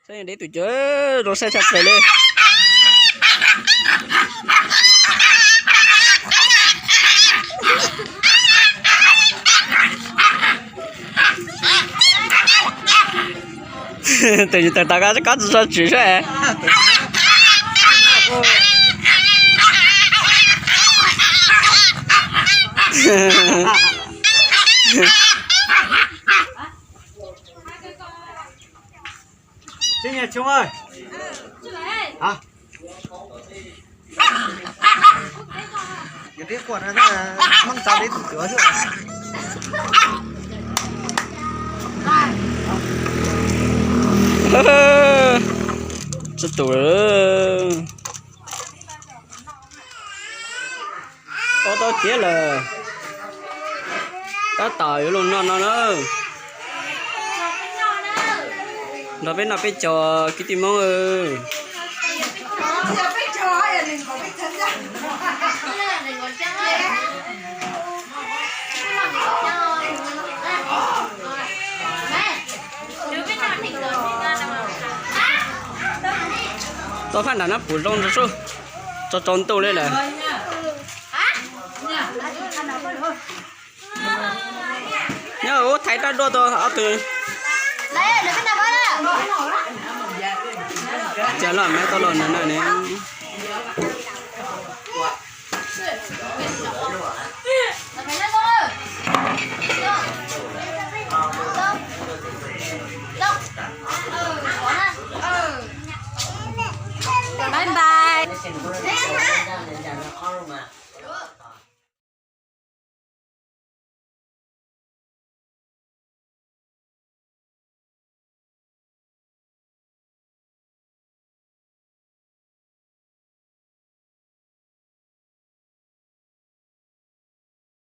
Saib deb tus cawv zoo saib tshaj plaws li. Tus yus tawm tas koj tsis tso tswm saib. Tsis nyiam tshoob ơi. Hả? Deb quaj na, mab txav deb tus cawv xwb. Tsis tus. Ob tau tiav lawm. Tab tom yuav los noj no na. Nrog peb noj peb caug kwv tij Hmoob. Tau phab nram no puas zoo tso, tso tsaus ntuj li lawm. Nyob ua thaiv rab duaj tau ob tug. Cas los mas tau los nws na ne.